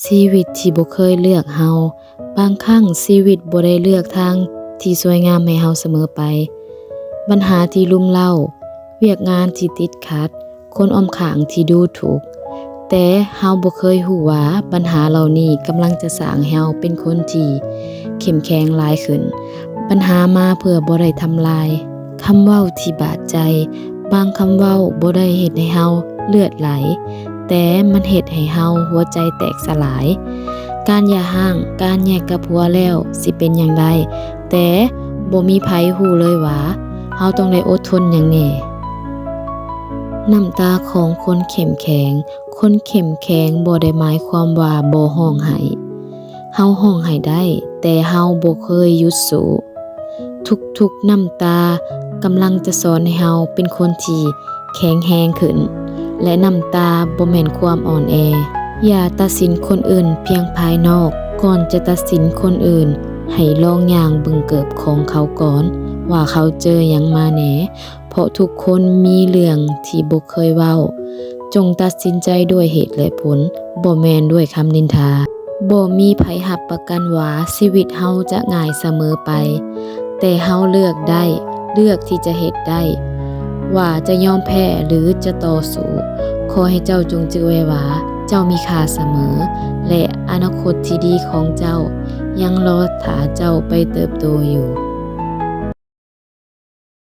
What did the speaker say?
ຊີວິດທີ່ບໍ່ເຄີຍເລືອກເຮົາ. ບາງຄັ້ງຊີວິດບໍ່ໄດ້ເລືອກທາງທີ່ສວຍງາມໃຫ້ເຮົາສະເໝີໄປ. ບັນຫາທີ່ລຸມເລົ້າ, ວຽກງານທີ່ຕິດຂັດ, ຄົນອ້ອມຂ້າງທີ່ດູຖູກ. ແຕ່ເຮົາບໍ່ເຄີຍຮູ້ວ່າບັນຫາເຫຼົ່ານີ້ກຳລັງຈະສ້າງໃຫ້ເຮົາເປັນຄົນທີ່ເຂັ້ມແຂງຫຼາຍຂຶ້ນ. ບັນຫາມາເພື່ອບໍ່ໄດ້ທຳລາຍ. ຄຳເວົ້າທີ່ບາດໃຈ. ບາງຄຳເວົ້າບໍ່ໄດ້ເຮັດໃຫ້ເຮົາເລືອດໄຫຼ, ແຕ່ມັນເຮັດໃຫ້ເຮົາຫົວໃຈແຕກສະຫຼາຍ. ການຢ່າຮ້າງ, ການແຍກກັບຜົວແລ້ວຊິເປັນຢ່າງໃດ, ແຕ່ບໍ່ມີໃຜຮູ້ເລີຍວ່າເຮົາຕ້ອງໄດ້ອົດທົນຫຍັງແດ່. ນ້ຳຕາຂອງຄົນເຂັ້ມແຂງ. ຄົນເຂັ້ມແຂງບໍ່ໄດ້ໝາຍຄວາມວ່າບໍ່ຮ້ອງໄຫ້. ເຮົາຮ້ອງໄຫ້ໄດ້, ແຕ່ເຮົາບໍ່ເຄີຍຢຸດສູ້. ທຸກໆນ້ຳຕາກຳລັງຈະສອນໃຫ້ເຮົາເປັນຄົນທີ່ແຂງແຮງຂຶ້ນ, ແລະ ນ້ຳຕາບໍ່ແມ່ນຄວາມອ່ອນແອ. ຢ່າຕັດສິນຄົນອື່ນພຽງພາຍນອກ. ກ່ອນຈະຕັດສິນຄົນອື່ນ, ໃຫ້ລອງຍ່າງເບິ່ງເກີບຂອງເຂົາກ່ອນ, ວ່າເຂົາເຈີຫຍັງມາແດ່. ເພາະທຸກຄົນມີເລື່ອງທີ່ບໍ່ເຄີຍເວົ້າ. ຈົ່ງຕັດສິນໃຈດ້ວຍເຫດແລະຜົນ, ບໍ່ແມ່ນດ້ວຍຄຳນິນທາ. ບໍ່ມີໃຜຮັບປະກັນວ່າຊີວິດເຮົາຈະງ່າຍສະເໝີໄປ, ແຕ່ເຮົາເລືອກໄດ້, ເລືອກທີ່ຈະເຮັດໄດ້, ວ່າຈະຍອມແພ້ ຫຼື ຈະຕໍ່ສູ້. ຂໍໃຫ້ເຈົ້າຈົ່ງຈື່ໄວ້ວ່າ ເຈົ້າມີຄ່າສະເໝີ, ແລະ ອະນາຄົດທີ່ດີຂອງເຈົ້າຍັງລໍຖ້າເຈົ້າໄປເຕີບໂຕຢູ່.